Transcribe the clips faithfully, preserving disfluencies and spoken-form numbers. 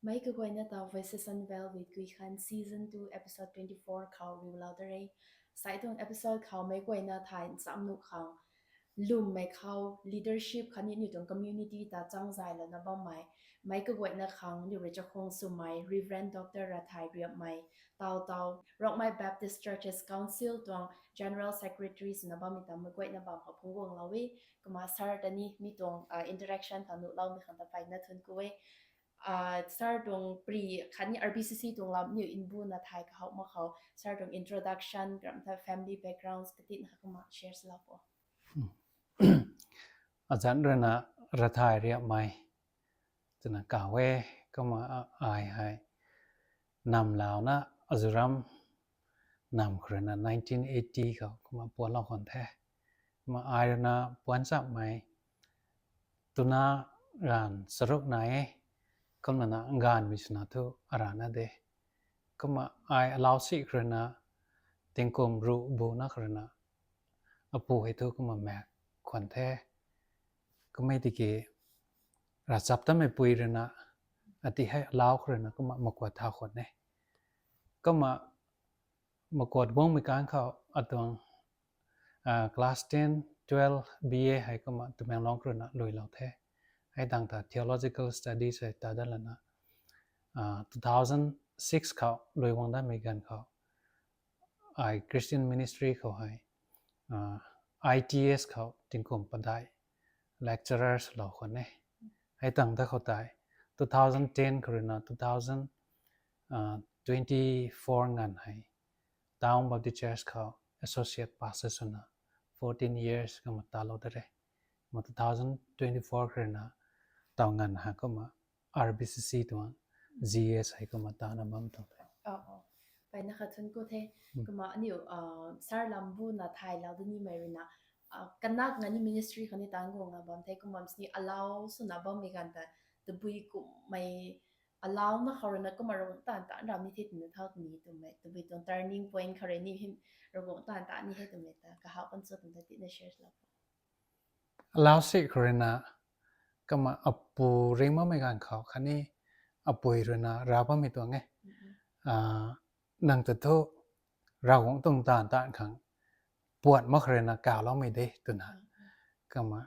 Mei kaguayna ta Voices Unveiled with Gui Khan season two episode twenty-four khou riulou da re. Sai tuang episode khou mei guayna thay nchamnuh khang lwmmei khou leadership khatni aniu tuang community ta changzaylouna bammei, mei kaguayna khang aniu rui chakhwang swmei Reverend Doctor Rathay Riapmei, Tau Tau, Rongmei Baptist Churches Council tuang General Secretary swna bammei ta mei guayna bam khou phungc guanglou e. Kumna sir ta ni mi tuang interaction khou nuhloumei khang ta peyna thuanc ku e. Sir tuang pri khatni R B C C tuang lam niu nbuna thay kahou mak khou sir tuang introduction, gram tha family backgrounds katina kha kumna share swlou po. Azanc ruina Rathay Riapmei twna kaw e. Kumna ai hei namlouna Azuram nam khou ruina nineteen eighty khou kumna puanclou khwan the. Kumna ai ruina puanchamhmei twna gaanv charuk nai e. Kumlana gaanvmei swna thu arana de. Kumna ai alau si khou ruina tingkum ruh buna khou ruina apu hei thu kumna maek khwan the. Kummei tiki ravchaptatmei pui ruina ati hei alau khou ruina kumna makuat thau khwan e. Kumna makuat guangmei kang khou atuang class ten, twelve, B A hei kumna Tamenglong khou ruina luilou the. Hei tang ta theological studies hei ta dat lana two thousand six khou lui guang datmei ganv khou ai Christian ministry khou hei I T S khou tingkum padeih lecturer swlou khwan e. Hei tang ta khou tei two thousand ten khou ruina two thousand twenty-four nganv hei Town Baptist Church khou associate pastor swna fourteen years kumna talou da re. Kumna two thousand twenty-four khou ruina taw nganv hei kumna R B C C tuang G S hei kumna tana bam tuang the. Peyna kha thuanc ku the. Kumna aniu sir lam buna thaylou da nimei ruina kanak nganv ni ministry khou ni taanc guangna bam the. Kumna sini alau swna bammei ganv ta tabui kummei alauna khou ruina kumna Ravguangc taanv taanc ram ni the twna thau tw ni twmei tabui tuang turning point khou rui ni hym Ravguangc taanv taanc ni hei twmei ta kahak kan cho twmei ta tina share lou. Alau si khou ruina kumna apu ring makmei ganv khou khatni apui ruina rav bammei tuang e. Nang ta thu Ravguangc tuang taanv taanc khang puan mak khou ruina kawloumei de twna kumna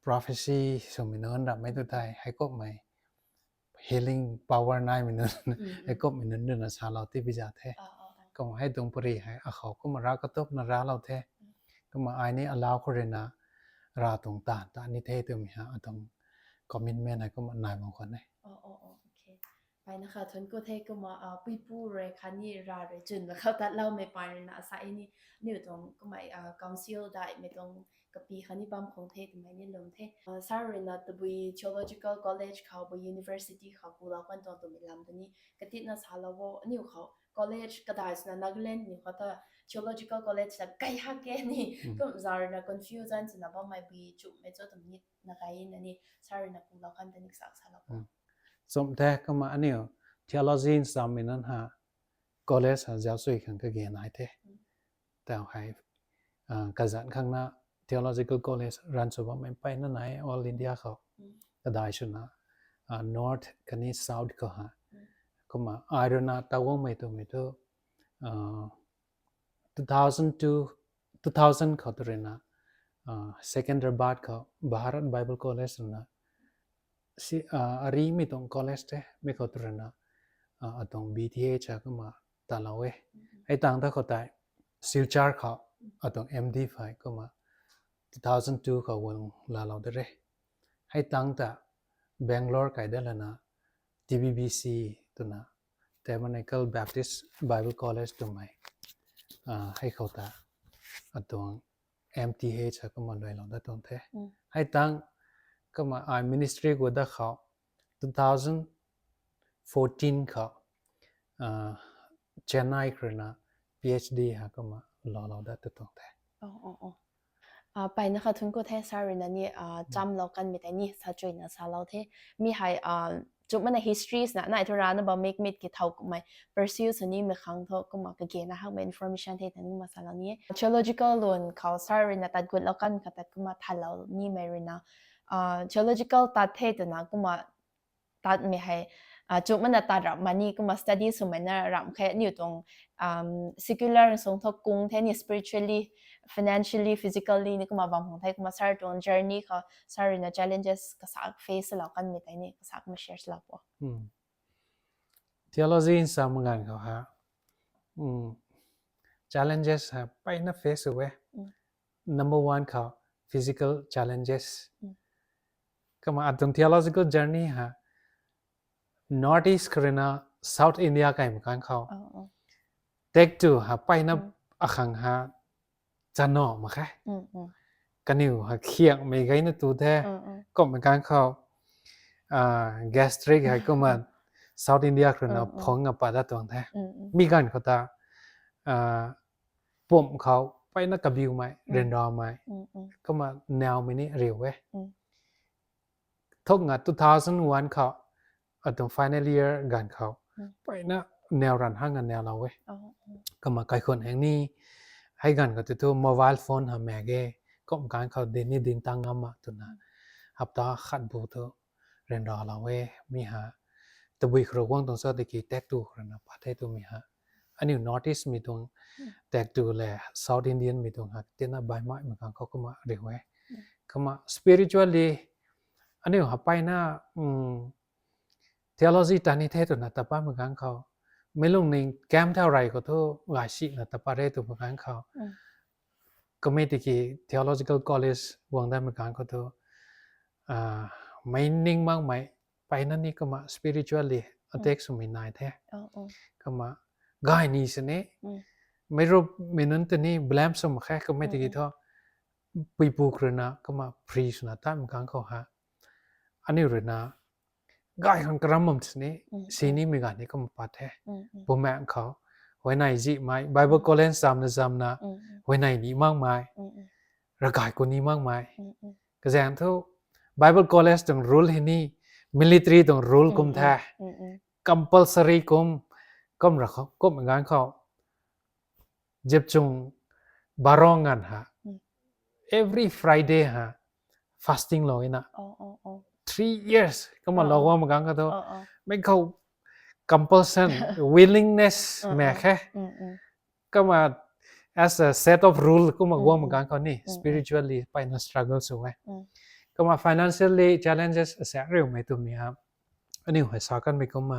prophecy swmei nunc rammei tu tei heikumhmei healing power naimei nunc heikumhmei nunc ruina salou ti biza the. Kumna hei tuang pary hei akhou kumna rav katupna raclou the. Kumna ai ni alau khou ruina Rav tuang taanv taanc ni the twmei hei atuang commitment hei kumna nai bam khwan e. Peyna kha thuanc ku the. Kumna puipu rui khatni rav rui chwnna khou tatloumei paan ruina asa ni aniu tuang kummei council daihmei tuang kapy khatni bam khang the twmei ni lwm the. Sir ruina tabui theological college khou bui university khou kulou kan tuang twmei lam ta ni katina salou o. Aniu khou college kadai swna Nagaland niu khou ta theological college ta kai hak ke ni kum zauc ruina confusion swna bammei bui chumhmei cho twmei ni na kai na ni sir ruina kulou kan ta ni ksak salou o. Chum the. Kumna aniu theology nchammei nunc ha college ha zauc sui khang kage nai the. Tau hei kazanc khang na theological college run sw bammei peyna nai e All India khou. Kadai swna North khatni South khou ha. Kumna ai ruina taw guangmei twmei thu two thousand two, two thousand khou tu ruina Secunderabad khou Bharat Bible College ruina arimei tuang college the, mi khou tu ruina atuang B Th kumna talou e. Hei tang ta khou tei Silchar khou atuang M.Div hei kumna two thousand two khou guang laalou da re. Hei tang ta Bangalore kai dat lana T B B C twna Tabernacle Baptist Bible College twmei hei khou ta atuang M.Th kumna luailou dat tuang the. Hei tang kumna ai ministry gu dat khou two thousand fourteen khou Chennai khou ruina Ph.D ha kumna laalou dat tuang the. Peyna kha thuanc ku the. Sir ruina ni chamlou kanmei tei ni sa chuina salou the. Mi hei chumna histories na nai thu rana bam mikmit ki thau kummei pursue sw nimei khang thu kumna kagena hakmei information the ta ni kumna salou ni e. Theological lun khou sir ruina tat gutlou kan kha tat kumna thalou nimei ruina theological tat the twna kumna tatmei hei, chumana tat rap mani kumna study swmei na ram khe aniu tuang secular sung thu kung the ni spiritually, financially, physically ni kumna bam hung the kumna sir tuang journey khou sir ruina challenges kasa face lou kanmei tei ni kasa kumna share lou po. Theology in sam ganv khou ha challenges ha peyna face e. Number one khou physical challenges. Kumna atuang theological journey ha North East khou ruina South India kaimei ganv khou tak tu ha peyna akhang ha chano mak khe. Kaniw ha khiakmei gayna tu the. Kumhmei ganv khou gastric hei kumna South India khou ruina phung a pat dat tuang the. Mi ganv khou ta pumc khou peyna kabiumei ryanramei kumna nowmei ni riu e. Thuk nga two thousand one khou atuang final year ganv khou peyna now ran hang a now lou e. Kumna kaikhun heng ni hei ganv khou tu thu mobile phone ha mak ge, kum ganv khou din ni din tang ngam ma twna hapta khat bu thu ryanra lou e. Mi ha tabui khou guang tuang sa tiki tak tu khou ruina pat the twmei ha aniu North East mei tuang tak tu le South Indian mei tuang ha tina baihmei ganv khou kumna riu e. Kumna spiritually aniu ha peyna theology ta ni the twna tapatmei ganv khou meic lungning kam thau rey khou thu gay sina tapat re twmei ganv khou kumna tiki theological college guang datmei ganv khou thu meic ning makmei peyna ni kumna spiritually attack swmei nai the. Kumna gay ni sini meic rup mei nunc ta ni blame sw mak khe kumna tiki thu puipu khou ruina kumna free swna tatmei ganv khou ha aniu ruina gay khang karam bam sini sinimei ganv ni kumna pat the. Bumaengh khou huayney zihmei Bible college zamna zamna huayney ni makmei, ravgay ku ni makmei. Kazaeng thu Bible college tuang rule hei ni military tuang rule kum the. Compulsory kum, kum ra khou kumhmei ganv khou zip chung barong nganv ha every Friday ha fasting lou ina three years kumna lou guangmei ganv khou thu meic khou compulsion, willingness mak khe. Kumna as a set of rule kumna guangmei ganv khou ni spiritually peyna struggle sw e. Kumna financially challenges asaekc riumei twmei ha aniu hei sa kanmei kumna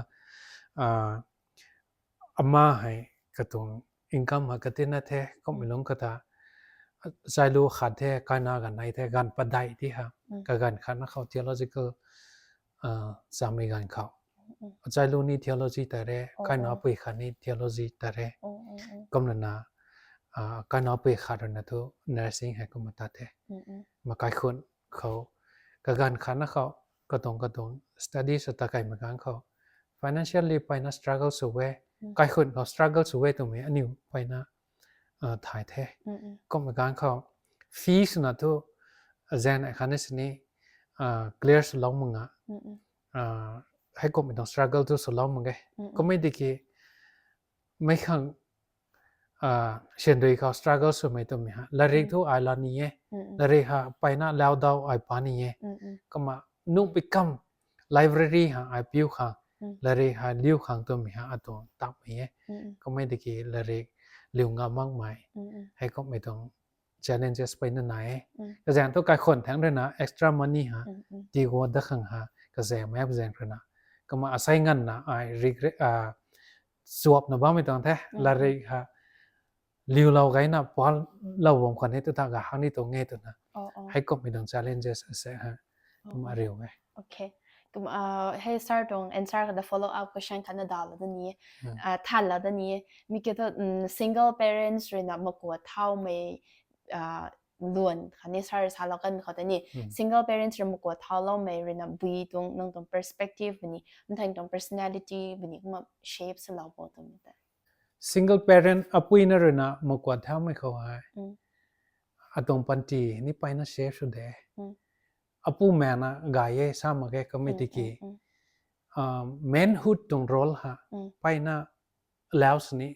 ama hei katuang income ha katina the, kumhmei lungc kata achailu khat the, kaina ganv nai the, ganv padeih ti ha kaganv khatna khou theological chamei ganv khou achailu ni theology ta re, kainapui khat ni theology ta re. Kumlana kainapui khat ruina thu nursing hei kumna ta the. Ma kaikhun khou kaganv khatna khou katuang katuang study sw ta kaimei ganv khou financially peyna struggle sw e. Kaikhun khou struggle sw e twmei aniu peyna thay the. Kumhmei ganv khou fees na thu zaeng khatni sini clear swlou mak nga, heikumhmei tuang struggle thu swlou mak ge. Kummei tiki meic khang syan dui khou struggle swmei twmei ha latrik thu ai la ni e. Latrik ha peyna laudau ai pa ni e. Kumna nunc pui kam library ha ai piu khang, latrik ha liu khang twmei ha atuang tapmei e. Kummei tiki latrik liu ngam makmei, heikumhmei tuang challenges peyna nai e. Kazaeng thu kaikhun thaengc ruina extra money ha tii guat dat khang ha kazaeng map zaeng ruina. Kumna asei nganvna ai regret, chuapna bammei tuang the, latrik ha liulou gayna palou bam khwan e tu ta ga hang ni tuang e twna. Heikumhmei tuang challenges ase ha kumna riu e. Hei sir tuang answer khou ta follow up question khatna dalou da ni e, thanlou da ni e. Mi kiu thu single parents ruina makua thaumei luan khatni sir salou kanmei khou tei ni single parents rui makua thauloumei ruina bui tuang nang tuang perspective buni, nthang tuang personality buni kumna shape swlou bo twmei tei. Single parent apuina ruina makua thaumei khou hei atuang panty ni peyna shape sw de. Apu maekna gay e sa mak ge kummei tiki manhood tuang role ha peyna allow sini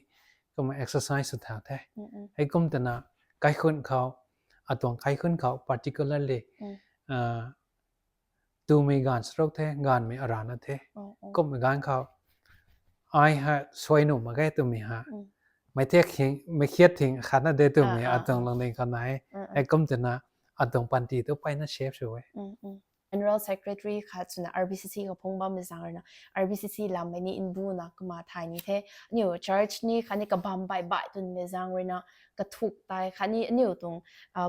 kumna exercise sw thau the. Heikum twna kaikhun khou, atuang kaikhun khou particularly twmei ganv srok the, ganvmei arana the. Kummei ganv khou ai ha suai nuh mak ge twmei ha. Mei thiak hing, mei khiat hing khatna de twmei atuang lungning khou nai. Heikum twna atuang panty tu peyna shape sw e. General Secretary khat swna R B C C khou phung bammei zaeng ruina, R B C C lammei ni nbuna kumna thay ni the. Aniu church ni khatni kabam baih baih twmei zaeng ruina, kathuk tei khatni aniu tuang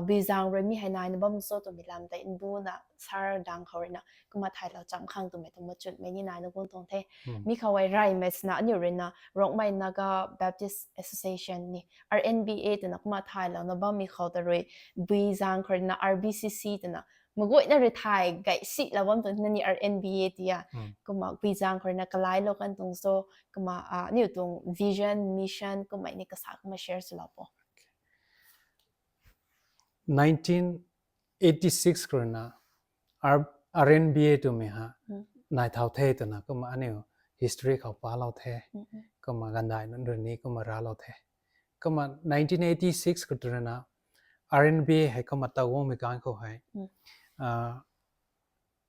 bui zaeng rui mi hei naina bam cho twmei lam tei nbuna sar dang khou ruina kumna thaylou cham khang twmei tuang machutmei ni naina guang tuang the. Mi khou ei reymei swna aniu ruina Rongmei Naga Baptist Association ni, R N B A twna kumna thaylouna bammei khou ta rui, bui zaeng khou ruina R B C C twna maguayna rui thay gay silou bam tuang na ni R N B A tia. Kumna bui zaeng khou ruina kalailou kan tuang cho, kumna aniu tuang vision, mission kummei ni kasa kumna share swlou po. Nineteen eighty six khou ruina R, R N B A twmei ha nai thau the twna kumna aniu history khou palou the. Kumna gandai nunc rui ni kumna raclou the. Kumna nineteen eighty six khou ruina R N B A hei kumna taw guangmei ganv khou hei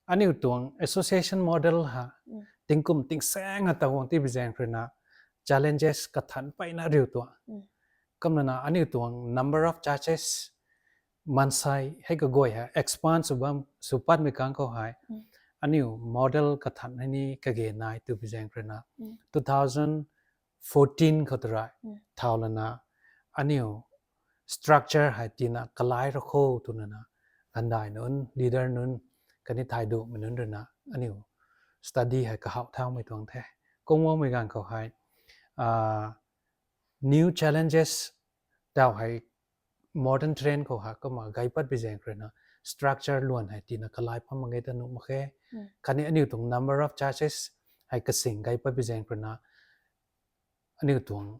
aniu tuang association model ha tingkum tingsaeng a taw guang tipui zaeng ruina challenges kathan peyna riu tuang. Kumna na aniu tuang number of churches maansei hei kaguay hei expand sw bam, sw patmei ganv khou hei aniu model kathan hei ni kage nai twpui zaeng ruina two thousand fourteen khou ta rui thau lana aniu structure hei tina kalai ra kho twna na gandai nunc, leader nunc, khatni thay dumei nunc ruina aniu study hei kahouh thaumei tuang the. Kum guangmei ganv khou hei new challenges taw hei modern trend khou ha kumna gay patpui zaeng ruina structure luan hei tina kalai pham mak ge ta nuh mak khe. Khatni aniu tuang number of churches hei kasing gay patpui zaeng ruina aniu tuang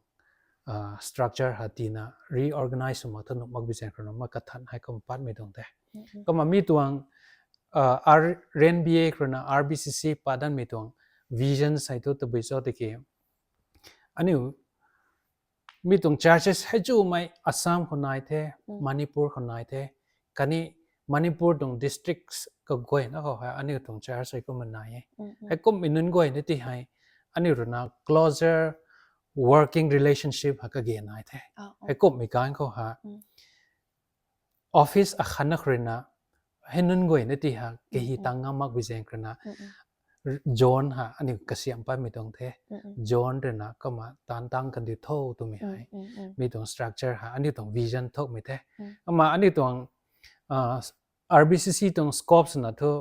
structure ha tina reorganize sw mak ta nuh makpui zaeng ruina kumna kathan hei kumna patmei tuang the. Kumna mi tuang R N B A ruina R B C C patdanmei tuang vision hei thu tabui cho tiki aniu mi tuang churches hei chumei Assam khou nai the, Manipur khou nai the, khatni Manipur tuang districts kaguayna khou hei aniu tuang church hei kumna nai e. Heikummei nunc guayna ti hei aniu ruina closer working relationship ha kage nai the. Heikummei ganv khou ha office akhatna khou ruina hei nunc guayna ti ha kahi tang ngam makpui zaeng ruina zone ha aniu kasiam patmei tuang the. Zone ruina kumna taanv tang kandiu tho twmei hei mi tuang structure ha aniu tuang vision thukmei the. Kumna aniu tuang R B C C tuang scope swna thu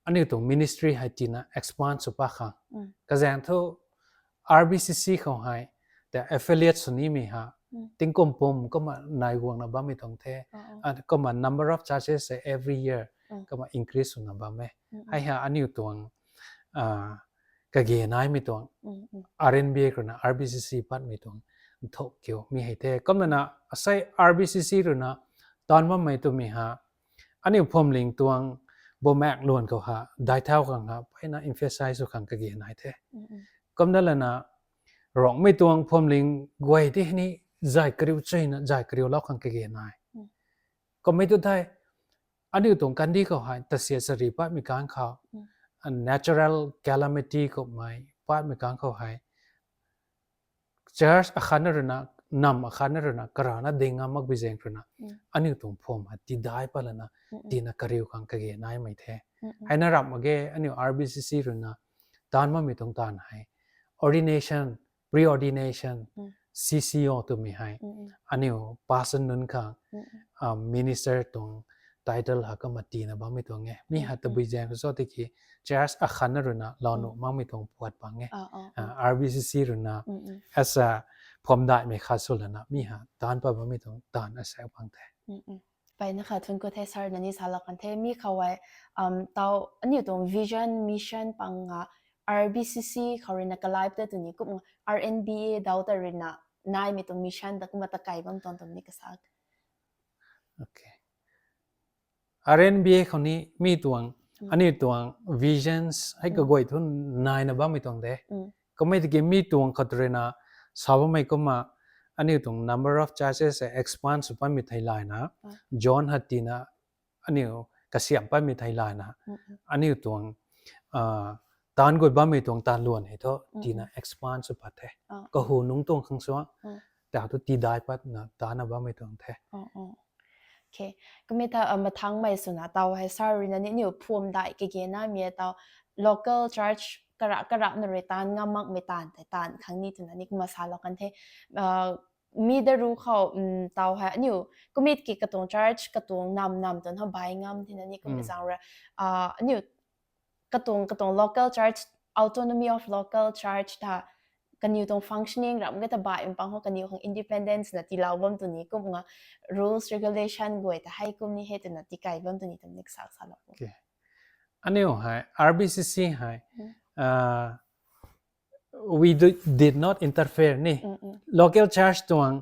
aniu tuang ministry hei tina expand sw pat khang. Kazaeng thu R B C C khou hei ta affiliate sw nimei ha tingkum pum kumna nai guangna bammei tuang the. Kumna number of churches hei every year kumna increase swna bam e. Hei ha aniu tuang kage naimei tuang R N B A ruina R B C C patmei tuang nthuk kiu mi hei the. Kumna na asei R B C C ruina taanv bammei twmei ha aniu phuamling tuang bumaeng luan khou ha daic thau khang ha peyna emphasize sw khang kage nai the. Kumna lana Rongmei tuang phuamling guay ti ni zay kariu chuina zay kariulou khang kage nai. Kummei tu thei aniu tuang kandih khou hei tasia sari patmei ganv khou natural calamity kummei patmei ganv khou hei church akhatna ruina, namv akhatna ruina karana ding ngam makpui zaeng ruina aniu tuang phuam hei tidaic pat lana tina kariu khang kage naimei the. Heina ramh mak ge aniu R B C C ruina taanv bammei tuang taanv hei ordination, preordination, C C O twmei hei aniu pastor nunc khang minister tuang title ha kumna tina bammei tuang e. Mi ha tabui zaeng khou cho tiki church akhatna ruina lou nuh makmei tuang puat bang e. R B C C ruina as a phuamdaihmei khat sw lana mi ha taanv pat bammei tuang taanv asei bang the. Peyna khat thun khou the sir na ni salou kan the mi khou ei taw aniu tuang vision, mission pang a R B C C khou ruina kalai ta tw ni kumna R N B A daw ta ruina naimei tuang mission ta kumna takai bam tuang tuang ni kasa. R N B A khou ni mi tuang aniu tuang visions hei kaguay thu naina bammei tuang de. Kummei tiki mi tuang khat ruina sa bammei kumna aniu tuang number of churches expand sw patmei thei layna zone ha tina aniu kasiamh patmei thei layna, aniu tuang taan guay bammei tuang taan luan hei thu tina expand sw pat the. Kahu nungc tuang khang sw, ta thu tidai patna tana bammei tuang the. Kumei tha mathangmei swna taw hei sir ruina ni aniu phwamdai kage namei taw local church kara kara na rui taan ngam makmei taan tei taan khang ni twna ni kumna salou kan the. Mi daru khou taw hei aniu kumit ki katuang church katuang nam nam twn ho bai ngam thina ni kumna zang ra aniu katuang katuang local church, autonomy of local church ta kaniw tuang functioning ram ge ta bai mpang ho kaniw khang independence na tilou bam tw ni kumna rules regulation guay ta hei kum ni hei twna tikai bam tw ni twna ni kasa salou. Aniu hei R B C C hei we did not interfere ni. Local church tuang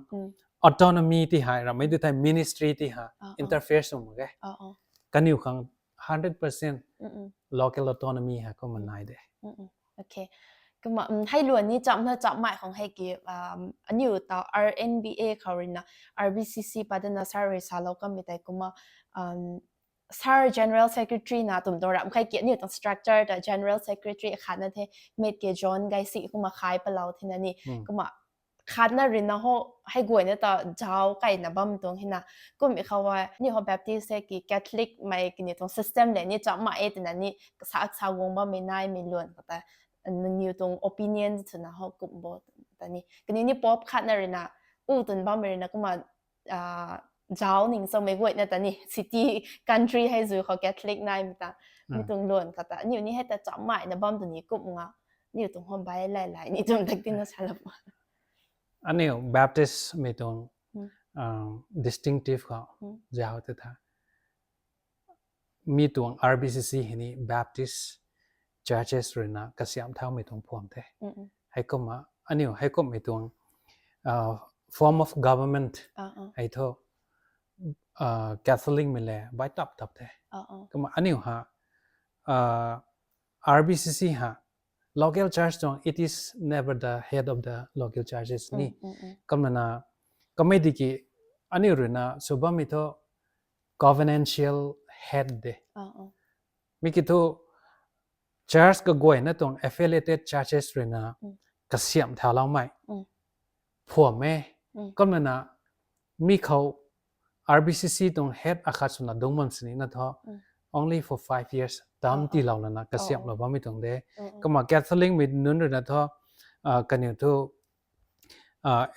autonomy ti hei ramei tu thei ministry ti hei interfere sw mak ge. Kaniw khang hundred percent local autonomy hei kumna nai de. Kumna hei luan ni chamna chammei khang hei ki aniu ta R N B A khou ruina R B C C patna sir rui salou kanmei tei kumna sir general secretary na twmei tuang ramh khe ki aniu tuang structure ta general secretary khatna the, mei ki John Gaisi kumna khai palou thina ni. Kumna khatna ruina ho hei guayna ta zauc kaina bam tuang hina. Kummei khou aniu ho Baptist hei ki Catholic mei kaniw tuang system le ni chammei e twna ni kasa sa guang bammei naimei luan khou ta nangniw tuang opinion twna ho kum bo ta ni. Kaniw ni Pope khatna ruina u twn bammei ruina kumna zauc ning chamei guayna ta ni city country hei zu khou Catholic naimei ta mi tuang luan khou ta aniu ni hei ta chammeina bam tw ni kumna aniu tuang ho bai lai lai ni twm tak tina salou. Aniu Baptist mei tuang distinctive khou zauc tei tha mi tuang R B C C hei ni Baptist churches ruina kasiamh thaumei tuang phwam the. Heikumna aniu heikumhmei tuang form of government hei thu Catholic mei le bai tap tap the. Kumna aniu ha R B C C ha local church tuang it is never the head of the local churches ni. Kumna kamei di ki aniu ruina sw bammei thu covenantal head de. Mi ki thu church kaguayna tuang affiliated churches ruina kasiamh thauloumei phwam e. Kumna mi khou R B C C tuang head akhat swna dungc bam sini na thu only for five years term tiilou lana kasiamhlou bammei tuang de. Kumna Catholic mei nunc ruina thu kaniw thu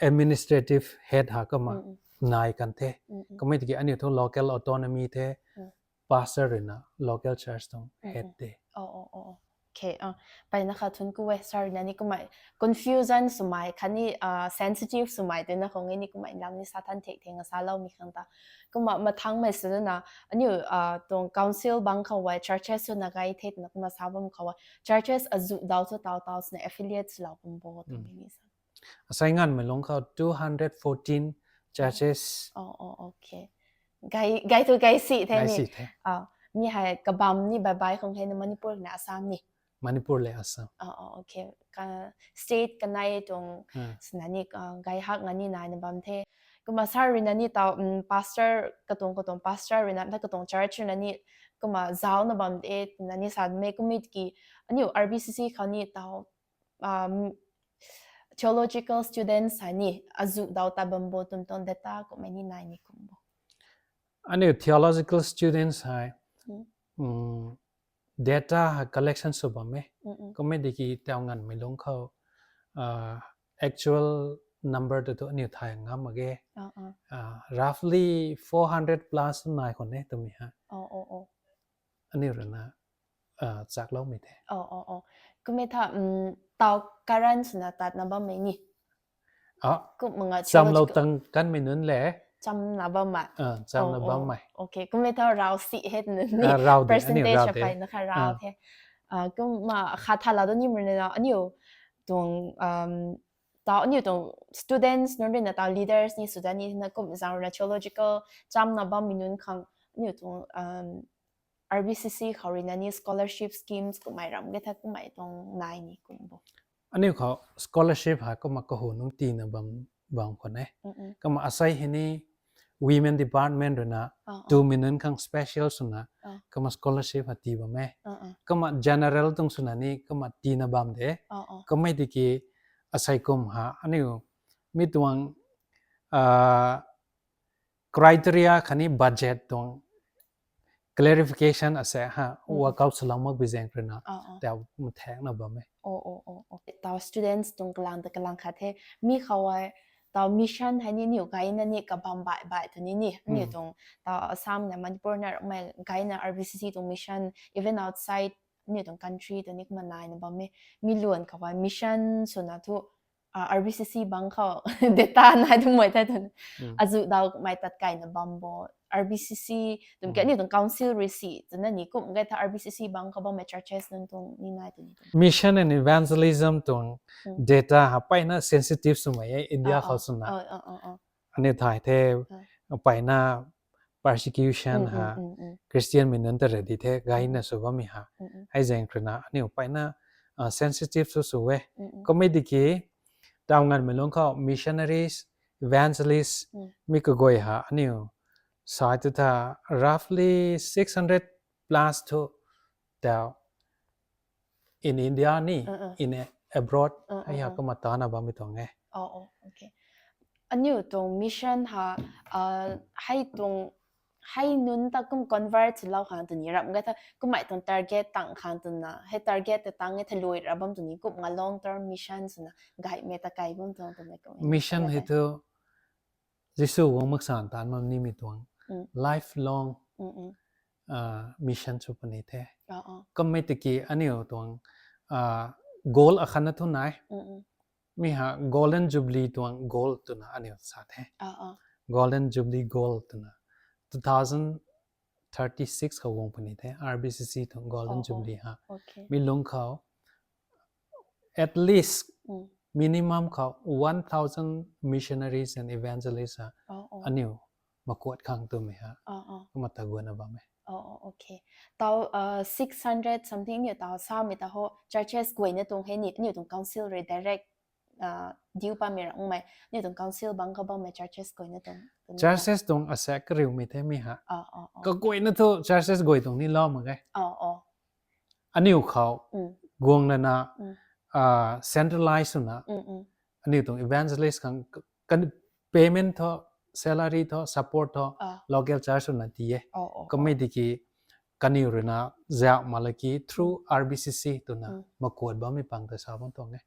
administrative head ha kumna nai kan the. Kamei tiki aniu thu local autonomy the, pastor ruina local church tuang head de. Mpeyna kha thun ku e, sir ruina ni kumna confusion swmei khatni sensitive swmei twna khou nge ni kumna lam ni sa than thek theng a saloumei khang ta. Kumna mathangmei swna aniu tuang council bang khou e churches swna gay the twna kumna sa bam khou e churches azuh daw thu taw taw swna affiliate swlou bam bo twmei ni sa. Asai nganvmei lungc khou two hundred fourteen churches. Gay thu gay si the ni. Mi hei kabam ni baibai khang hei na Manipur na Assam ni. Manipur le Assam. State kanei tuang swna ni gay hak nga ni naina bam the. Kumna sir ruina ni taw pastor katuang katuang pastor ruina ta katuang church ruina ni kumna zaucna bam de twna ni sa mei kumit ki aniu R B C C khou ni taw theological students hei ni azuh daw ta bam bo twmei tuang data kummei ni nai ni kum bo. Aniu theological students hei data collection sw bam e. Kummei di ki taw nganvmei lungc khou actual number tu thu aniu thay ngam mak ge. Roughly four hundred plus nai khwan e twmei ha. Aniu ruina chakloumei the. Kummei tha taw karan swna tatna bammei ni. Kumna Chamlou tang kanmei nunc le. Chamna bammei. Chamna bammei. Kummei tha raw si het nunc ni. Percentage peyna kha raw the. Kumna kha thalou da ni mrna aniu tuang taw aniu tuang students nunc ruina taw leaders ni sw da ni na kum zang ruina theological chamna bammei nunc khang aniu tuang R B C C khou ruina ni scholarship schemes kummei ram ge tha kummei tuang nai ni kum bo. Aniu khou scholarship hei kumna kahu nungc tiina bam bam khwan e. Kumna asei hei ni women department ruina, tu minun khang special swna, kumna scholarship ha tii bam e. Kumna general tuang swna ni kumna tiina bam de. Kummei tiki asei kum ha aniu mi tuang criteria khatni budget tuang clarification ase ha, work out swlou mak bi zaeng ruina, tau mathekna bam e. Tau students tuang kalang ta kalang khat the, mi khou ai, tau mission hei ni niu gayna ni kabam baih baih tu ni ni, niu tuang, tau Assam na Manipur na mei gayna R B C C tuang mission, even outside, niu tuang country tu ni kumna naina bam e, mi luan khou ai mission swna thu, R B C C bang khou data nai tu mei the tu, azu dau mei tat kaina bam bo, R B C C, tum ke niu tuang council rui si, twna ni kum ke tha R B C C bang khou bammei churches nunc tuang ni nai tu ni. Mission and evangelism tuang data ha payna sensitive swmei e India khou swna. Aniu thay the, payna persecution ha, Christian mei nunc ta ready the, gayna sw bammei ha. Hei zaeng ruina aniu payna sensitive sw sw e. Kummei tiki, tau nganmei lungc khou missionaries, evangelist, mi kaguay ha aniu sai tu tha roughly six hundred plus thu tau in India ni, in abroad, hei ha kumna tana bammei tuang e. Aniu tuang mission ha, hei tuang, hei nunc ta kum convert swlou khang tu ni ram ge tha, kummei tuang target tang khang twna, hei target ta tang e tha lui ra bam tu ni, kumna long term mission swna gaymei ta kai bam tuang twmei kum. Mission hei thu Jisu guang maksan taanv bam nimei tuang lifelong mission sw puni the. Kummei tiki aniu tuang goal akhatna thu nai. Mi ha Golden Jubilee tuang goal twna aniu sa the. Golden Jubilee goal twna two thousand thirty six khou guang puni the, R B C C tuang Golden Jubilee ha. Mi lungc khou at least, minimum khou one thousand missionaries and evangelists ha aniu makuat khang twmei ha kumna ta guangna bam e. Tau six hundred something niu tau samei ta ho churches guayna tuang hei ni, aniu tuang council rui direct diu pamei ra ngmei, aniu tuang council bang khou bammei churches guayna tuang. Churches tuang asaekc kariumei the mi ha. Kaguayna thu churches guay tuang ni lou mak ge. Aniu khou guang lana centralize swna aniu tuang evangelist khang payment thu, salary thu, support thu local church swna ti e. Kummei tiki kaniw ruina zauh mak laki through R B C C twna makuat bammei pang ta sa bam tuang e.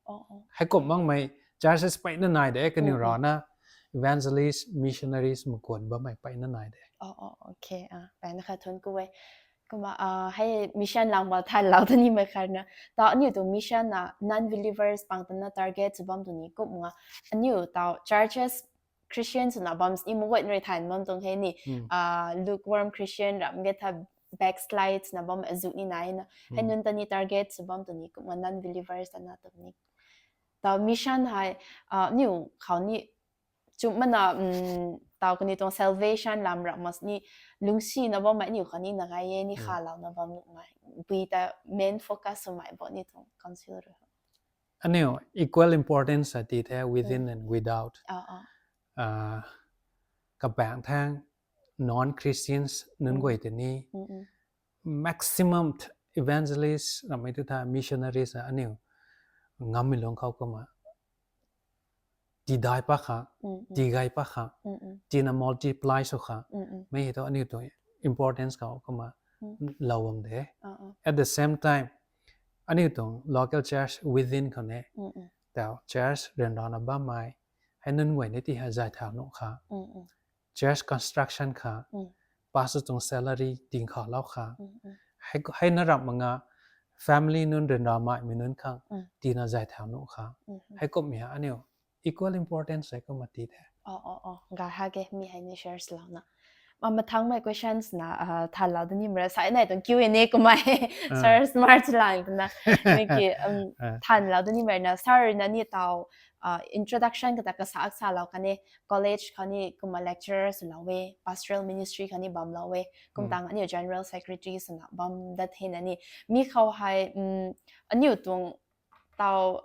Heikum makmei churches peyna nai de kaniw rana evangelist, missionaries makuat bammei peyna nai de. Peyna kha thun ku e. Kumna hei mission lang ba thanlou ta nimei khat na, ta aniu tuang mission na non-believers pang tana target sw bam tu ni kumna, aniu tau churches Christian swna bam sini maguay rui than bam tuang hei ni, lukewarm Christian ram ge tha backslide na bam azu ni nai na, hei nunc ta ni target sw bam tu ni kumna non-believers tana tu ni. Tau mission hei aniu khou ni chumhmana tau kaniw tuang salvation lam ram mas ni lungsina bammei aniu khou ni na gay e ni khalouna bam nuhmei bui ta main focus swmei bo ni tuang council rui. Aniu equal importance a ti the within and without. Kabaengc thang non-Christians nunc guay tei ni maximum evangelist ramei tu tha missionaries a aniu ngammei lungc khou kumna tidai pa kha, tigay pa kha, tina multiply sw kha, mei hei thu aniu tuang importance khou kumna lou bam de. At the same time, aniu tuang local church within khou ne, tau church ryanrana bammei, hei nunc guay ni ti hei zay thau nuh kha, church construction kha, pastor tuang salary tingkhalou kha, hei na ramh mak nga family nunc ryanramei mei nunc khang tina zay thau nuh kha, heikumhmei ha aniu equal importance hei kumna ti the. Ga ha ke mi hei ni share swlouna. Mathangmei questions na thanlou da nimei ra sa nai tuang Q and A kumna sir smart lang twna, miki thanlou da nimei na sir na ni tau introduction kata kasak salou kane, college khou ni kumna lecturer swlou e, pastoral ministry khou ni bamlou e, kum tang aniu general secretary swna bam dat hei na ni, mi khou hei aniu tuang tau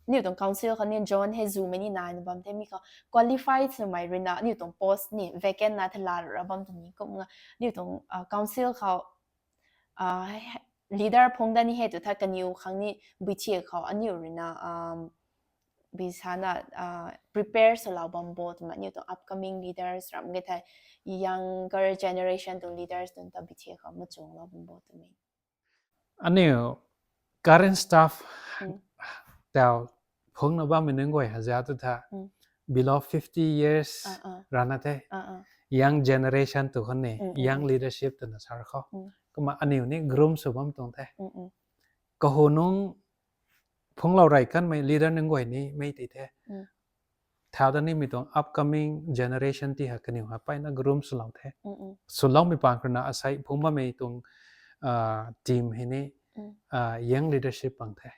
Aniu tuang council khou ni John hei zumei ni naina bam the, mi khou qualified swmei ruina aniu tuang post ni vacant na the la ra bam tu ni kum nga aniu tuang council khou leader phung da ni hei tu tha kaniw khang ni bui thiak khou aniu ruina bui sana prepare swlou bam bo twmei aniu tuang upcoming leaders ram ge thei younger generation tuang leaders twn ta bui thiak khou machunglou bam bo twmei. Aniu current staff tau phungna bammei nunc guay hazat tu tha below fifty years rana the, young generation tu khou ni young leadership twna sa khou kumna aniu ni groom sw bam tuang the. Kahu nung phunglou rey kanmei leader nunc guay ni mei ti the. Thau ta nimei tuang upcoming generation ti ha kaniw ha mpeyna groom swlou the. Swloumei pang khou ruina asei phung bammei tuang team hei ni young leadership pang the.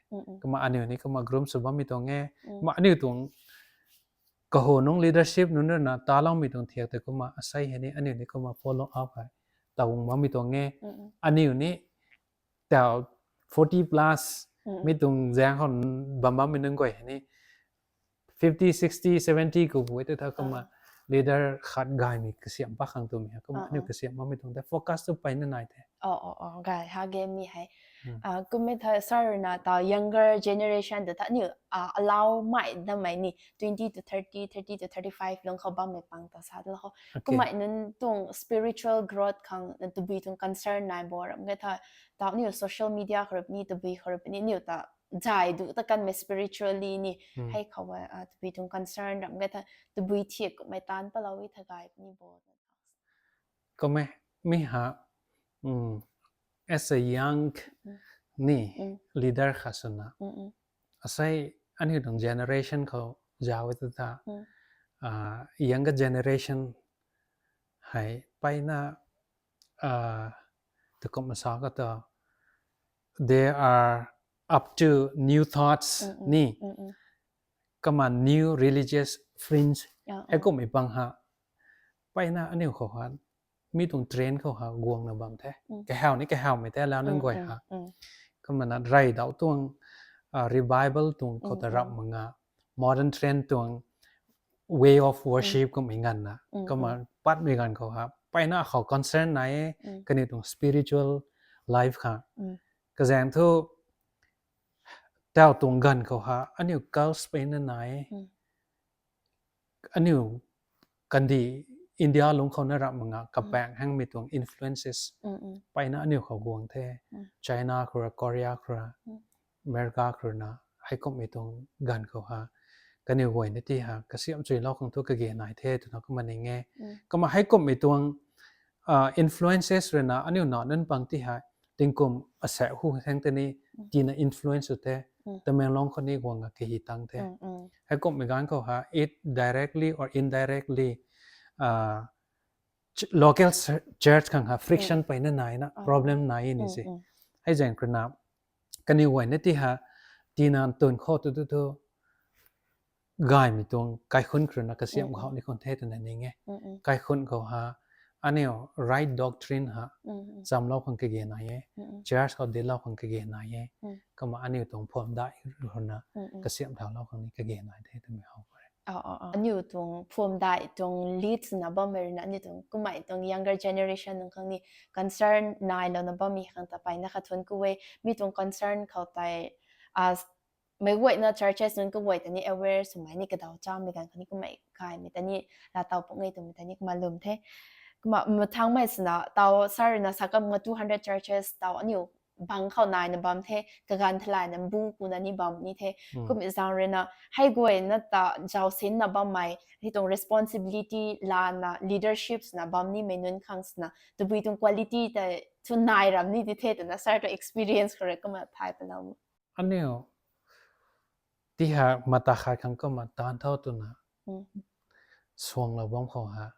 Kumna aniu ni kumna groom sw bammei tuang e. Kumna aniu tuang kahu nung leadership nunc ruina taloumei tuang thiak tei kumna asei hei ni aniu ni kumna follow up hei taw bammei tuang e. Aniu ni tau forty plus mi tuang zaeng khou bam bammei nunc guay hei ni fifty, sixty, seventy khou bu e tu tha kumna leader khat gaymei kasiam pa khang twmei ha kumna aniu kasiam bammei tuang the, focus tu mpeyna nai the. Gay ha ge mi hei kummei tha sir na ta younger generation ta tha aniu allow mei damei ni twenty to thirty, thirty to thirty five lung khou bammei pang ta sa da khou kumna nunc tuang spiritual growth khang na tabui tuang concern nai bo ram ge tha, ta aniu social media khou rui ni tabui khou rui ni aniu ta zay du ta kanmei spiritually ni hei khou tabui tuang concern ram ge tha tabui thiak kummei taanc palou e tha gay ni bo. Kummei mi ha as a young ni leader khat swna asei aniu tuang generation khou zauc e tu tha younger generation hei mpeyna tukum masa ka ta they are up to new thoughts ni kumna new religious fringe hei kummei pang ha mpeyna aniu khou ha mi tuang trend khou ha guangna bam the. Kahau ni kahawmei the lau nunc guay ha kumna na rey dau tuang revival tuang khou ta ramh mak nga modern trend tuang way of worship kummei nganvna kumna patmei ganv khou ha mpeyna khou concern nai e kaniw tuang spiritual life kha. Kazaeng thu tau tuang ganv khou ha aniu cults mpeyna nai e. Aniu kandih India lungc khou na ramh mak nga kapaeng hangmei tuang influences mpeyna aniu khou guang the. China khou ra, Korea khou ra, America khou ruina heikumhmei tuang ganv khou ha kaniw guayna ti ha kasiamh chuilou khang thu kage nai the twna kumna ning e. Kumna heikumhmei tuang influences ruina aniu na nunc pang ti ha tingkum asaekc hu thang tei ni tina influence sw the. Tamenglong khou ni guang a kahi tang the. Heikumhmei ganv khou ha it directly or indirectly local church khang ha friction mpeyna naina problem nai ni se. Hei zaeng khou ruina kaniw guayna ti ha tina twn khou tu tu thu gaymei tuang kaikhunc khou ruina kasiamh khou ni khwan the twna ning e. Kaikhunc khou ha aniu right doctrine ha chamlou khang kage nai e. Church khou dinclou khang kage nai e. Kumna aniu tuang phuamdaih ruina kasiamh thaulou khang ni kage nai the twmei how pare. Aniu tuang phuamdaih tuang lead swna bammei ruina aniu tuang kummei tuang younger generation nunc khang ni concern nailouna bammei khang ta mpeyna kha thuanc ku e. Mi tuang concern khou tei meic guayna churches nunc kaguay ta ni aware swmei ni kadaw chamei ganv khou ni kummei gaymei ta ni laataw pung e twmei ta ni kumna lwm the. Kumna mathangmei swna tau sir ruina sa kam nga two hundred churches tau aniu bang khou naina bam the, kaganv theilayna mbu kuna ni bam ni the. Kummei zaeng ruina hei guayna ta zausinna bammei hei tuang responsibility lana leadership swna bam nimei nunc khang swna tabui tuang quality tei thu nai ram ni di the twna sir tuang experience khou rui kumna thay palou. Aniu ti ha mata khat khang kumna taanv thau twna suanglou bam khou ha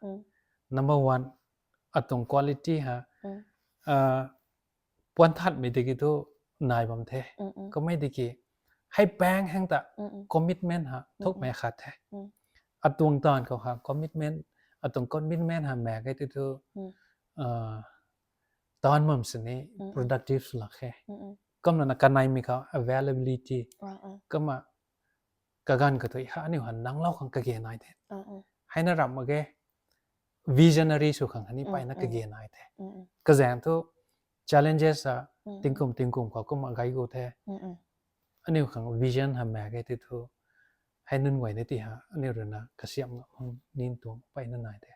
number one atuang quality ha puan thatmei tiki thu nai bam the. Kummei tiki hei paeng hang ta commitment ha thukmei khat the. Atuang taanv khou ha commitment, atuang commitment ha maek e ti thu taanv bam sini productive sw lak khe. Kumna na kaneimei khou availability kumna kaganv kathui ha aniu han nanglou khang kage nai the. Hei na ramh mak ge, visionary sw khang hani mpeyna kage nai the. Kazaeng thu challenges a tingkum tingkum khou kumna gay gu the. Aniu khang vision ha mak ge ti thu, hei nunc guay ni ti ha aniu ruina kasiamh ngam ning tuang mpeyna nai the.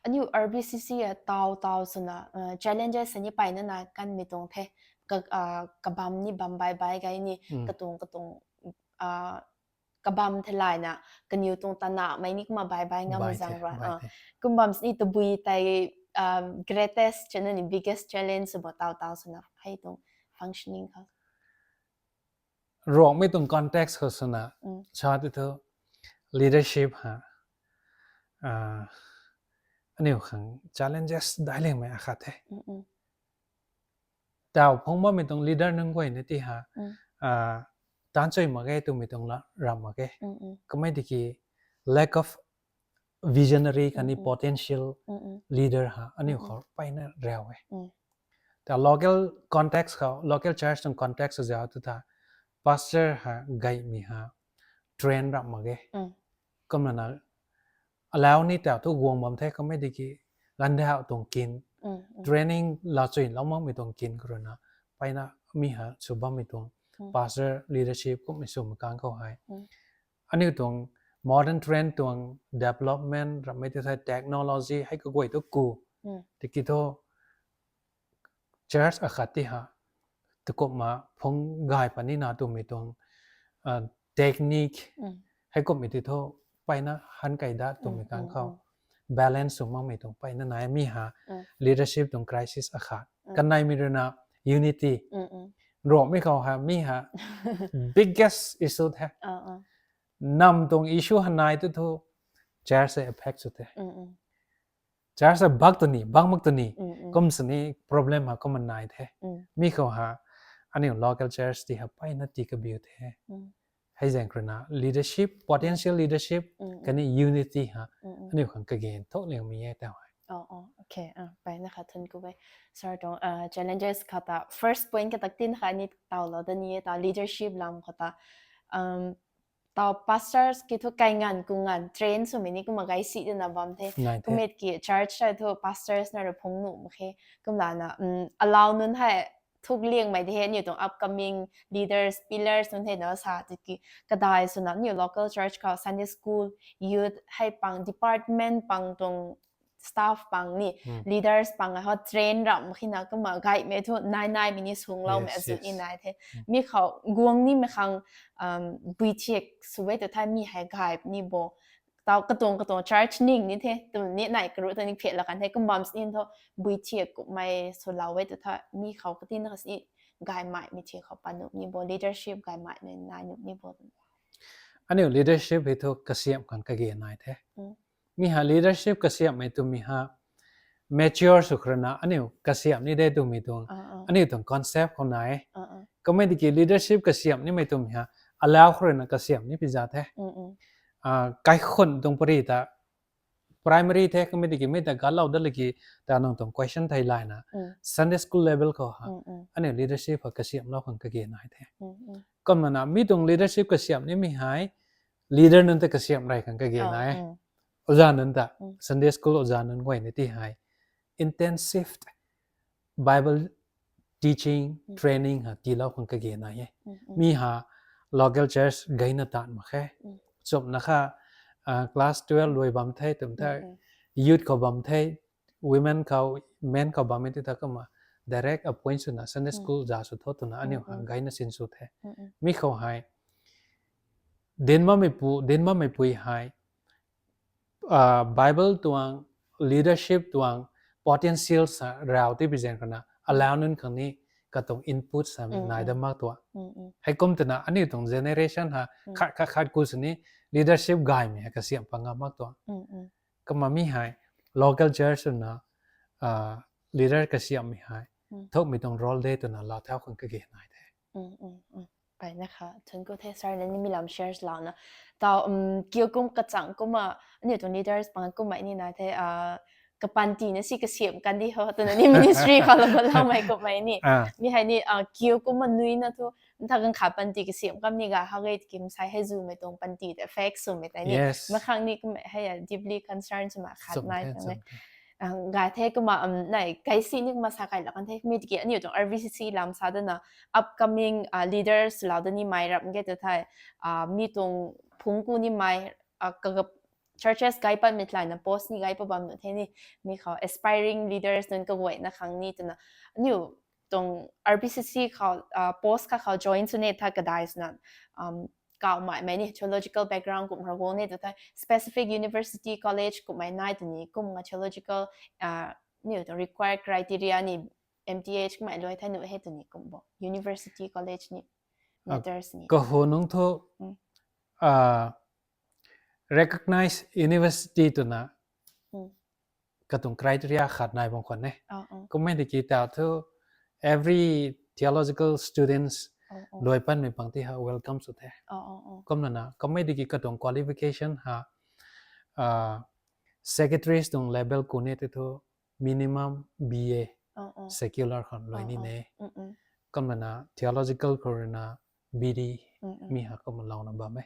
Aniu R B C C a taw taw swna challenges hani mpeyna nai kanmei tuang the. Kabam ni bam bai bai gay ni, katuang katuang kabam theilayna kaniw tuang tanahmei ni kumna bai bai ngam zaeng ra. Kumbam sini tabui tei greatest chana ni biggest challenge sw bo taw taw swna hei tuang functioning khou, Ruangmei tuang context khou swna sa ti thu, leadership ha aniu khang challenges daic liangmei akhat the. Taw phungc bammei tuang leader nunc guay ni ti ha taanc chui mak ge twmei tuang la ramh mak ge. Kamei tiki lack of visionary khatni potential leader ha aniu khou mpeyna riu e. Ta local context khou, local church tuang context khou zauc tu ta, pastor ha gaymei ha train ramh mak ge. Kumna na alau ni taw thu guang bam the kamei tiki gandauh tuang kin, training laa chuilou makmei tuang kin khou ruina mpeyna mi ha sw bammei tuang pastor leadership kummei swmei kang khou hei aniu tuang modern trend tuang development ramhmei ti thei technology hei kaguay tu ku tiki thu church akhat ti ha takumna phungc gay puni na twmei tuang technique heikumhmei ti thu mpeyna han kai dat twmei kang khou balance sw makmei tuang mpeyna nai mi ha leadership tuang crisis akhat. Kaneimei ruina unity. Ruangmei khou ha mi ha biggest issue the. Nam tuang issue ha nai tu thu church hei affect sw the. Church hei bak tu ni, bak mak tu ni, kum sini problem ha kumna nai the. Mi khou ha aniu local church ti ha mpeyna tii kabiu the. Hei zaeng khou ruina leadership, potential leadership khatni unity ha aniu khang kage thuk liangmei e taw hei. Mpeyna kha thun ku e. Sir tuang challenges khou ta first point kha tak tin kha ni tawlou da ni e ta, leadership lam khou ta taw pastors ki thu kai nganv ku nganv train swmei ni kumna gay si dana bam the. Kummei ki church hei thu pastors na rui phungc nuh mak khe. Kumlana alau nunc hei thuk liangmei di hei aniu tuang upcoming leaders, pillars nunc hei na sa tiki kadai swna aniu local church khou Sunday school, youth hei pang department pang tuang staff pang ni leaders pang hei ho train ramh khina kumna gaymei thu nai naimei ni sungloumei azu ni nai the. Mi khou guang nimei khang bui thiak sw e tu thei mi hei gay ni bo. Taw katuang katuang church ning ni the, twmei ni nai karuh ta ni phet la kan the, kumbam sini thu bui thiak kummei swlou e tu thei mi khou katina kha sini gaymeimei thiak khou pat nuh ni bo, leadership gaymeimei nai nuh ni bo. Aniu leadership hei thu kasiamh khang kage nai the. Mi ha leadership kasiamhmei twmei ha mature sw khou ruina aniu kasiamh ni de twmei tuang aniu tuang concept khou nai e. Kummei tiki leadership kasiamh nimei twmei ha alau khou ruina kasiamh ni pi za the. Kaikhunh tuang pary ta primary the, kummei tiki mei ta galou dat laki ta nang tuang question theilayna Sunday school level khou ha aniu leadership ha kasiamhlou khang kage nai the. Kumna na mi tuang leadership kasiamh nimei hei leader nunc ta kasiamh rey khang kage nai e. Oza nunc ta, Sunday school oza nunc guay ni ti hei intensive Bible teaching training ha tiilou khang kage nai e. Mi ha local church gayna taanv mak khe. Chumna kha class twelve luai bam the twm the, youth khou bam the, women khou, men khou bammei ti ta kumna direct appoint swna Sunday school za sw tho twna aniu ha gayna sinsw the. Mi khou hei dinc bammeipu, dinc bammeipui hei Bible tuang, leadership tuang potential sa raw ti pi zaeng khou na alau nunc khang ni katuang input sa nai dat mak tuang. Heikum twna aniu tuang generation ha khat khat khat ku sini leadership gaymei hei kasiamh pat ngam mak tuang. Kumna mi hei local church swna leader kasiamhmei hei thukmei tuang role de twna laa thau khang kage nai the. Mpeyna kha thun ku the, sir na ni mi lam shares launa. Taw kiu kum kachang kumna aniu tuang leaders pang kumna ni nai the, kapanty na si kasiam kandi ho twna ni ministry khou la balaumei kummei ni. Mi hei ni kiu kumna nui na thu, ntha ganv khat panty kasiam kam ni ga ha ge tiki msai hei zumei tuang panty ta affect swmei tei ni. Makhang ni kummei hei deeply concern swmei khat nai tuang e. Ga the kumna nai kaisi ni kumna sa kai lak kan the mi tiki aniu tuang R B C C lam sa dana upcoming leaders lau da ni mei rap ge tu thei, mi tuang phungc ku ni mei, churches gay patmei tlayna post ni gay pat bam nu the ni, mi khou aspiring leaders nunc kaguayna khang ni twna aniu tuang R B C C khou post kha khou join sw ni tha kadai swna, kauhmei mei ni theological background kum ra guang ni tu thei specific university college kummei nai tu ni kum nga theological, aniu tuang required criteria ni M T H kummei luai thei nu he tu ni kum bo university college ni matters ni. Kahu nung thu recognized university twna katuang criteria khat nai bam khwan e. Kummei tiki tau thu every theological students luai patmei pang ti ha welcome sw the. Kumlana kummei tiki katuang qualification ha secretaries tuang level ku ni ti thu minimum B A secular khang luai ni ne. Kumlana theological khou rui na B D mi ha kumna louna bam e.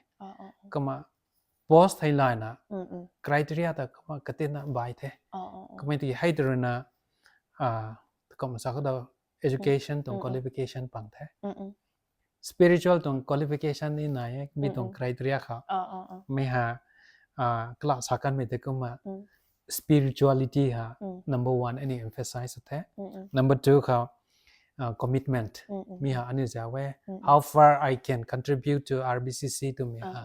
Kumna post thei layna criteria ta kumna katinna bai the. Kummei tiki hei tu rui na kumna sa khou education tuang qualification pang the. Spiritual tuang qualification ni nai e mi tuang criteria khou. Mi ha kala sa kanmei tei kumna spirituality ha number one ani emphasize the. Number two khou commitment mi ha aniu zau e, how far I can contribute to R B C C twmei ha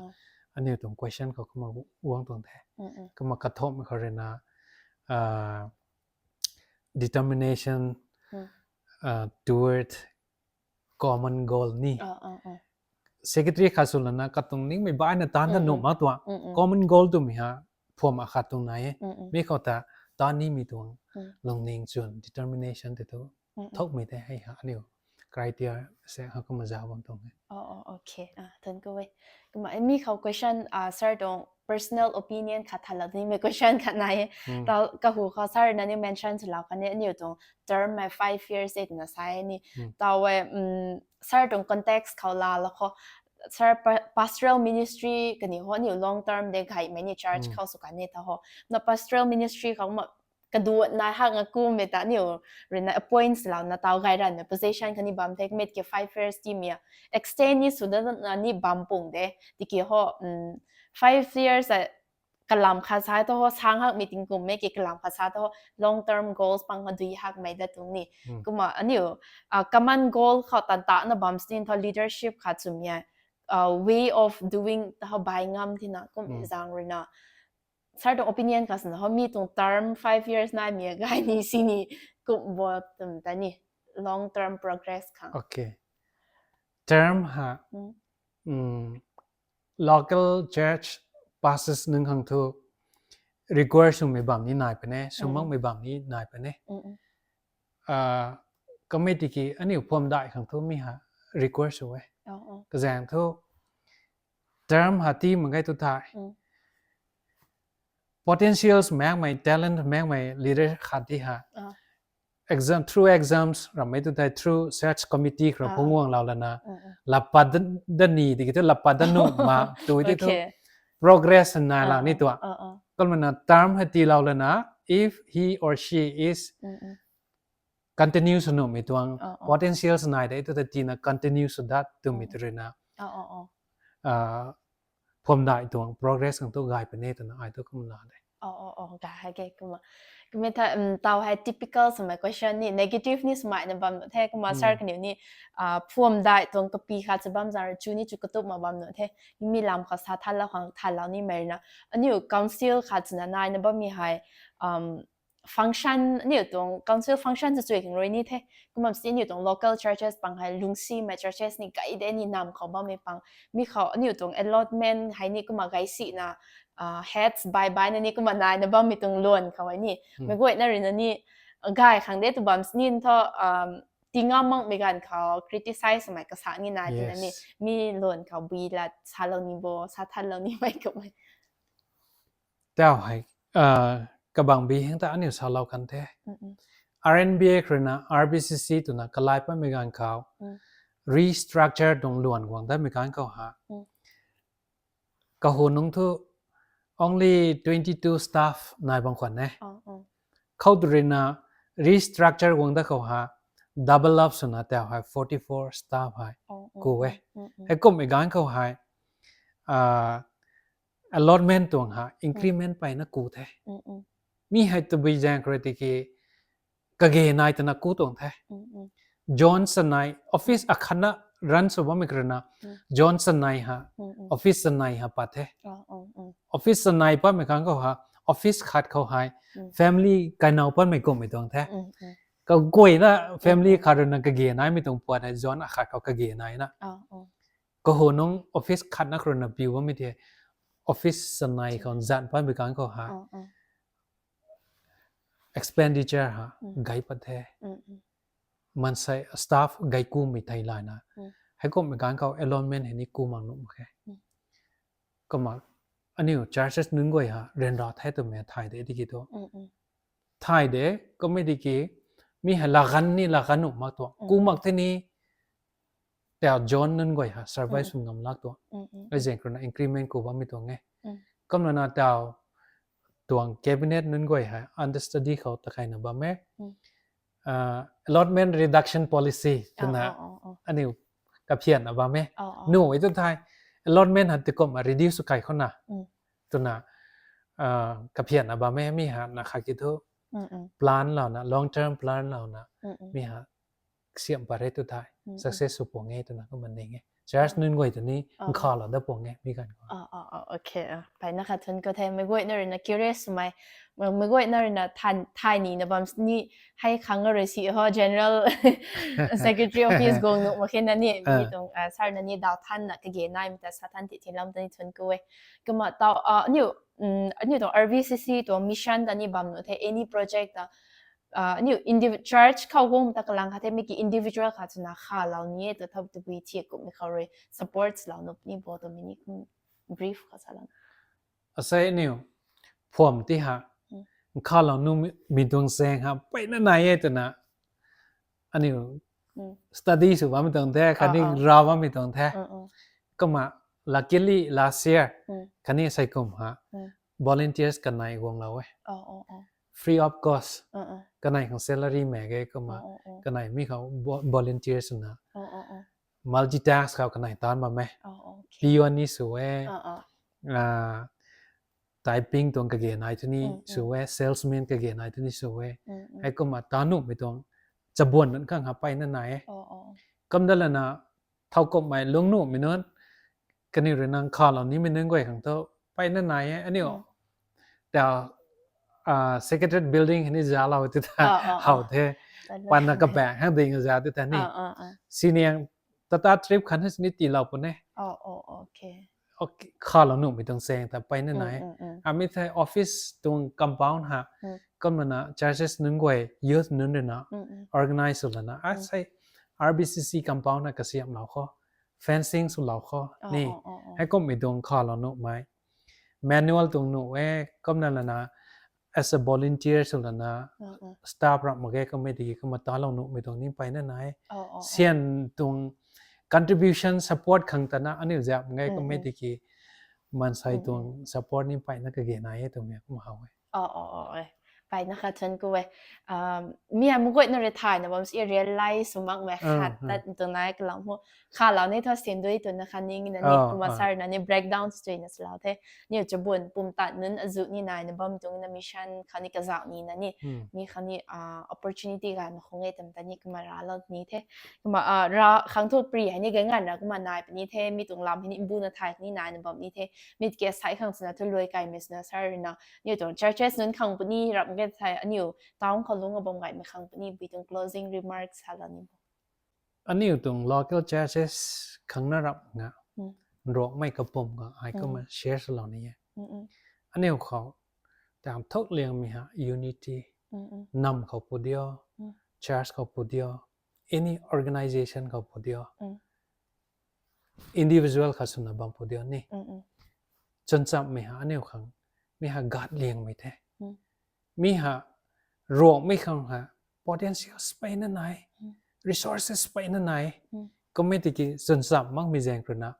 aniu tuang question khou kumna guang tuang the. Kumna kathopmei khou rui na determination toward common goal ni. Secretary khat sw lana katuang ningmei baina taanv ta nuh mak tuang common goal twmei ha phuam akhat tuang nai e. Mi khou ta taan nimei tuang lungning chwn determination tei thu thukmei tei hei ha aniu criteria se ha kumna zau bam tuang e. Thank you. Kumna mi khou question sir tuang personal opinion khat thalou nimei question khat nai e. Tau kahu khou sir na ni mention swlou kan e aniu tuang term mei five years e twna sa e ni. Tau e sir tuang context khou laa la khou sir pastoral ministry kani ho aniu long term de gaymei ni church khou sw kan e ta ho. Na pastoral ministry khou ma kaduat nai hak nga kummei ta aniu rui na appoint swlouna tau gay ranmei position kani bam the, kummei tiki five years ti mi extend ni sw dana ni bam pung de. Tiki ho five years a kalam khat sa tu ho sang hak meeting kummei ki kalam khat sa tu ho long term goals pang ha dui hakmei da tuang ni. Kumna aniu common goal khou tan ta na bam sini thu leadership khat swmei way of doing ta ho bai ngam tina kum zang rui na sir tuang opinion kha swna ho mi tuang term five years naimei gay ni sini kum bo twmei ta ni long term progress khang. Term ha local church pastors nunc khang thu require swmei bam ni nai pune, sw makmei bam ni nai pune. Kummei tiki aniu phuamdai khang thu mi ha require sw e. Kazaeng thu term ha ti mak ge tu thei potentials makmei, talent makmei leader khat ti ha exam, through exams rammei tu thei through search committee khou phungc guanglou lana lapat da ni tiki thu lapat da nuh ma tu ti thu progress nai lang ni tuang. Kumna term hei tiilou lana if he or she is continue sw nuhmei tuang potentials nai de tu thei tina continue sw dat twmei tu rui na phuamdai tuang progress khang thu gay pune twna ai thu kumna de. Ga hei ke kumna kummei tha tau hei typical swmei question ni negative ni swmei na bam the kumna sir kaniw ni phuamdai tuang kapi khat sw bam zang rui chu ni chu katup ma bam nu the. Mi lam khou sa thalou khang thalou nimei rui na aniu council khat swna nai na bammei hei function aniu tuang council function chu chui khang rui ni the. Kumna si aniu tuang local churches pang hei lungsimei churches ni gay de ni nam khou bammei pang mi khou aniu tuang allotment hei ni kumna gay sina heads bai bai na ni kumna nai na bammei tuang luan khou hei ni mei guayna rui na ni gay khang de tu bam sini thu ti ngam makmei ganv khou criticize swmei kasa ni nai tina ni mi luan khou bui lat salou ni bo sa thanlou nimei kummei. Tau hei kabang bi heng ta aniu salou kan the. R N B A khou rui na R B C C twna kalai patmei ganv khou, restructure tuang luan guang datmei ganv khou ha, kahu nungc thu only twenty two staff nai bam khwan e. Khou tu rui na restructure guang dat khou ha, double up swna tau hei forty four staff hei ku e. Heikumhmei ganv khou hei allotment tuang ha increment peyna ku the. Mi hei tabui zaeng khou rui tiki kage nai twna ku tuang the. Zone chanei, office akhatna run sw bammei khou rui na, zone chanei ha, office chanei ha pat the. Office chanei patmei khang khou ha, office khat khou hei family kainow patmei kumhmei tuang the. Kaguayna family khat rui na kage naimei tuang puat hei zone akhat khou kage naina, kahu nungc office khatna khou rui na piu bammei the, office chanei khou zan patmei ganv khou ha expenditure ha gay pat the. Maansei staff gay kumei thei layna, heikumhmei ganv khou allotment hei ni ku mak nuh mak khe. Kumna aniu churches nunc guay ha ryanra the twmei thay de tiki thu, thay de, kummei tiki mi hei laganv ni laganv nuh mak tuang, ku mak the ni, tau zone nunc guay ha survive sw ngam lak tuang. Ai zaeng khou rui na increment ku bammei tuang e. Kumna na tau tuang cabinet nunc guay hei understudy khou takhaina bam e. Allotment reduction policy twna aniu kaphianna bam e. Nuh e tu thei, allotment ha tikumna reduce kai khou na twna kaphianna bam e. Mi ha na kha ki thu plan louna, long term plan louna, mi ha siam pat re tu thei success sw puang e twna kumna ning e. Church nunc guay tu ni nkhalou dat puang e mi ganv khou. Mpeyna khat thun khou the, meic guayna rui na curious swmei, meic guayna rui na thay nina bam ni, hei khang rui si ho general secretary office guang nuh mak khe na ni, mi tuang sir na ni daw thanna kage naimei ta sa than ti thilam ta ni thun khou e. Kumna tau aniu tuang R B C C tuang mission ta ni bam nuh the, any project ta aniu church khou guang ta kalang kha the, mi ki individual khat swna khalou ni e tu thau tabui thiak kumhmei khou rui support lou nuh puni bo twmei ni brief khou salou. Asei aniu phuam ti ha nkhalou nuhmei tuang zaeng ha mpeyna nai e twna aniu study sw bammei tuang the, khatni rav bammei tuang the. Kumna luckily last year khatni asei kum ha volunteers kanei guanglou e, free of cost. Kanei khang salary mak ge, kumna kanei mi khou volunteers swna multitask khou kanei taanc bam e. Peon ni sw e, typing tuang kage nai thu ni sw e, salesman kage nai thu ni sw e. Heikumna taanv nuhmei tuang chabuan nunc khang ha mpeyna nai e. Kumdat lana thowkumhmei lungc nuhmei nunc, kaniw rui na nkhalou nimei nunc guay khang thu mpeyna nai e. Aniu tau secretariat building hei ni zalou tu ta how the, panna kabaeng hang ding za tu ta ni, siniang Tata trip khat hei sini tiilou puni. Khalou nuhmei tuang zaeng ta mpeyna nai e. Ami thei office tuang compound ha, kumna na churches nunc guay, youth nunc rui na organize sw lana asei R B C C compound na kasiamhlou khou, fencing swlou khou ni, heikumhmei tuang khalou nuhmei manual tuang nuh e. Kumna lana as a volunteer sw lana staff ramh mak ge, kummei tiki kumna talou nuhmei tuang ni mpeyna nai e. Syan tuang contribution, support khang tana aniu zap mak ge, kummei tiki maansei tuang support ni mpeyna kage nai e twmei kumna how e. Mpeyna khat thun khou e. Mi hei meic guayna rui thayna bam si realize sw makmei khat tat tuang nai kalam ho. Khalou ni thu sindui twna khatni na ni kumna sir na ni breakdown swna salou the. Niw chabuan pumtan nunc azuh ni naina bam tuang na mission khatni kazauh nina ni, mi khatni opportunity gayna khang e twmei ta ni kumna raclou ni the. Kumna ra khang thu pri hei ni gay nganvna kumna nai puni the, mi tuang lam hei ni mbuna thay ni naina bam ni the. Mi tiki sai khang swna thu luai kaimei swna sir rui na, niw tuang churches nunc khang puni ramh ge thei aniu town khou lungc bam gaymei khang puni bui tuang closing remarks salou ni bo. Aniu tuang local churches khang na ramh nga, nruangmei kapwm khang ai kumna share swlou ni e. Aniu khou tam thuk liangmei ha unity, nam khou pu dio, church khou pu dio, any organization khou pu dio, individual khat swna bam pu dio ni, chwnchamhmei ha aniu khang mi ha gat liangmei the. Mi ha, Ruangmei khang ha, potentials peyna nai, resources peyna nai, kummei tiki chwncham makmei zaeng ruina,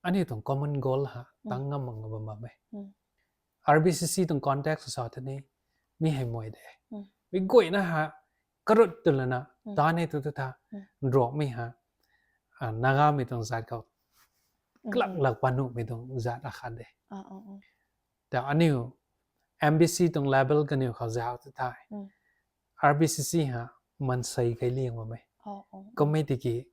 aniu tuang common goal ha tang ngam mak nga bam bam e. R B C C tuang context sa tei ni, mi hei mei de. Mi guayna ha, karut tu lana, ta ni tu tu tha, Ruangmei ha, Nagamei tuang zat khou, klak lak panuhmei tuang zat akhat de. Ta aniu M B C tuang level kaniw khou zauc tu thei, R B C C ha mansei kai liang bam e. Kummei tiki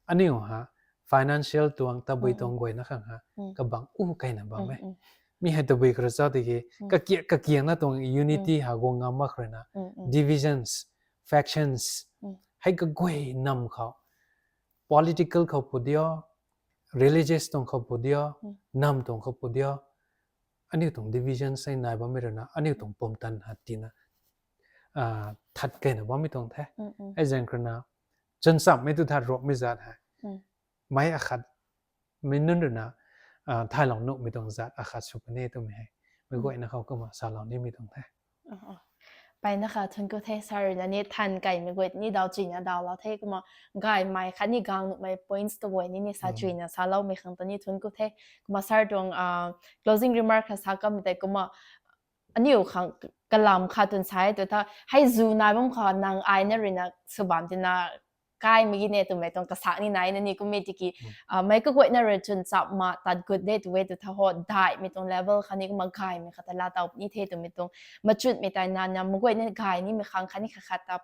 aniu ha financial tuang tabui tuang guayna khang ha kabang u kaina bam e. Mi hei tabui khara cha tiki kakiak kakiakna tuang unity ha guang ngam mak ruina, divisions, factions, hei kaguay nam khou, political khou pu dio, religious tuang khou pu dio, nam tuang khou pu dio, aniu tuang division sei nai bammei ruina aniu tuang pumtan ha tina, that kaina bammei tuang the. Hei zaeng ruina, chwnchammei tu tha Ruangmei zat hei, mei akhat, mei nunc ruina, thaylou nuhmei tuang zat akhat sw puni twmei hei, mei guayna khou kumna salou nimei tuang the. Peyna kha thun ku the, sir ruina ni than kaimei guay ni daw china dawlou the, kumna gaymei khatni gang nuhmei points tu guay ni ni sa china saloumei khang ta ni thun ku the. Kumna sir tuang closing remark kha sa kammei tei kumna aniu khang kalam khat twn sa e tu tha, hei zu nai bam kha nang ai na ruina sw bam tina kaimei gi ne twmei tuang kasak ni nai na ni kummei tiki, meic kaguayna rui chwnchap ma tat gut de tu e tu tha ho, daihmei tuang level khatni kumna gaymei khat ta laa taw ni the twmei tuang machutmei tei na na meic guayna gay nimei khang khatni khat khat ta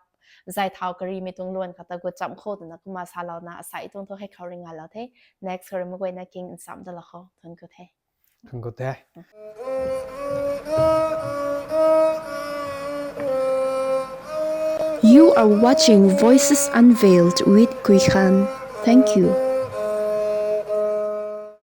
zay thau karimei tuang luan khat ta gut cham khou twna kumna salouna asai tuang thu hei khou ri ngalou the. Next khou rui meic guayna king nsam dalou khou thun ku the. Thun ku the. You are watching Voices Unveiled with Kui Khan. Thank you.